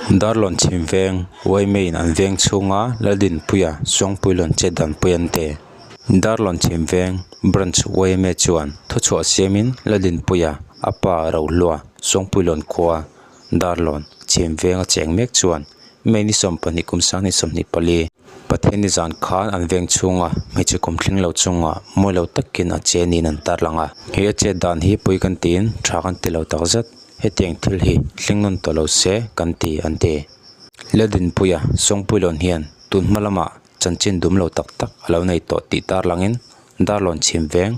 Darlawn chhim veng yma in an veng chhunga Laldinpuia Suangpuilawn chet danpui an ti. Darlawn chhim veng Branch yma chuan thuchhuah siamin Laldinpuia a pa Rohlua Suangpuilawn khua Darlawn chhim venga cheng mek chuan May ni 20 kum 2024 Pathian ni zan khan an veng chhunga hmeichhe kum thleng lo chungah mawi lo takin a che niin an tarlang a. He a chet dan hi pui kan tiin tha kan ti lo takzet. Hetiang thil hi thleng nawn tawh lo se kan ti an ti. Ladinpuia Sawngpuilawn hian tun hma lamah chanchin dum lo tak tak a lo nei tawh tih tarlangin Darlawn chhim veng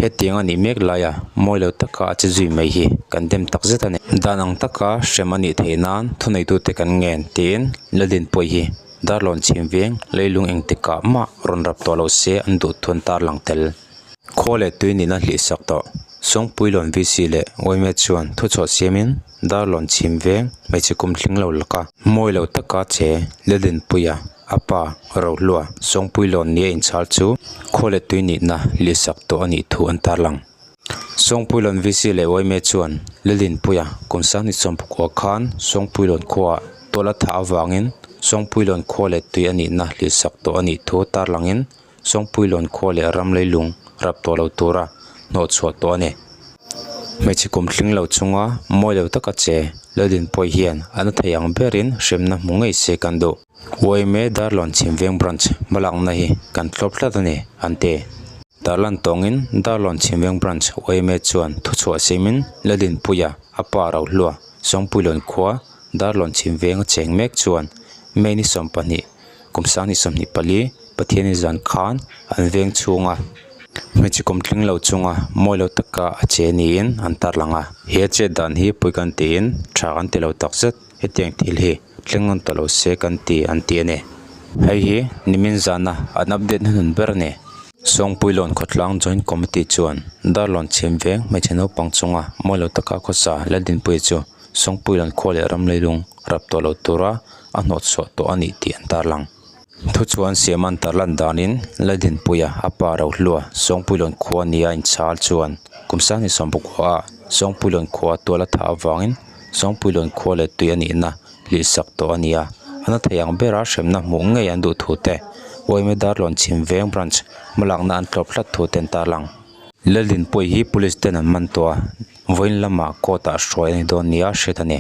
hetiang a nih mek laia mawi lo taka a che zui mai hi kan dem tak zet a ni. Dan ang taka hrem a nih theih nan thuneitute kan ngen tiin Ladinpuia hi Darlawn chhim veng leilung engtikah mah rawn rap tawh lo se an duh thu an tarlang tel. Khaw leh tui nihna hlih sak tawh. Sawngpuilawn VC leh Uaime chuan thuchhuah siamin Darlawn chhim veng hmeichhe kum tling lo laka mawi lo taka che Lalrinpuia a pa Rohlua Sawngpuilawn nia inchhal chu khaw leh tui nihna hlih sak tawh a nih thu an tarlang. Sawngpuilawn VC leh Uaime chuan Lalrinpuia kum 2019 khan Sawngpuilawn khuaah tual a thah avangin Sawngpuilawn khaw leh tui a nihna hlih sak tawh a nih thu tarlangin Sawngpuilawn khua leh ram leilung rap tawh lo tura hnawh chhuah tawh a ni. Hmeichhe kum tling lo chunga mawi lo taka che Laldinpuii hian a na thei ang berin hremna hmu ngei se kan duh. Yma Darlawn Chhimveng Branch hmalakna hi kan thlawp tlat a ni, an ti. Tarlan tawngin Darlawn Chhimveng Branch yma chuan thuchhuah siamin Laldinpuia a pa Rohlua Sawngpuilawn khua Darlawn Chhimveng a cheng mek chuan May ni 20 Kum 2024 Pathian zan khan an veng chhunga hmeichhe kum tling lo chunga mawi lo taka a che niin an tarlang a. He a chet dan hi pui kan tiin tha kan ti lo takzet hetiang thil hi thleng nawn ta lo se kan ti an ti a ni. Hei hi nimin zana an update hnuhnun ber a ni. Sawngpuilawn khawtlang Joint Committee chuan Darlawn chhim veng hmeichhe naupang chunga mawi lo taka khawsa Laldinpuia chu Sawngpuilawn khua leh ram leilung rap tawh lo tura a hnawhchhuah tawh a ni tih an tarlang. Thu chuan siam an tarlan danin Laldinpuia a pa Rohlua Sawngpuilawn khua nia inchhal chuan kum 2019 ah Sawngpuilawn khua tual a thah avangin Sawngpuilawn khua leh tui a nihna hlihsak tawh a ni a, a na thei ang bera hremna hmuh ngei an duh thu te yma Darlawn Chhim Veng Branch hmalakna an tlawp hlat thu te an tarlang. Laldinpuia hi Police ten an man tawh a, vawiin lamah court ah hruai a ni dawn nia hriat a ni.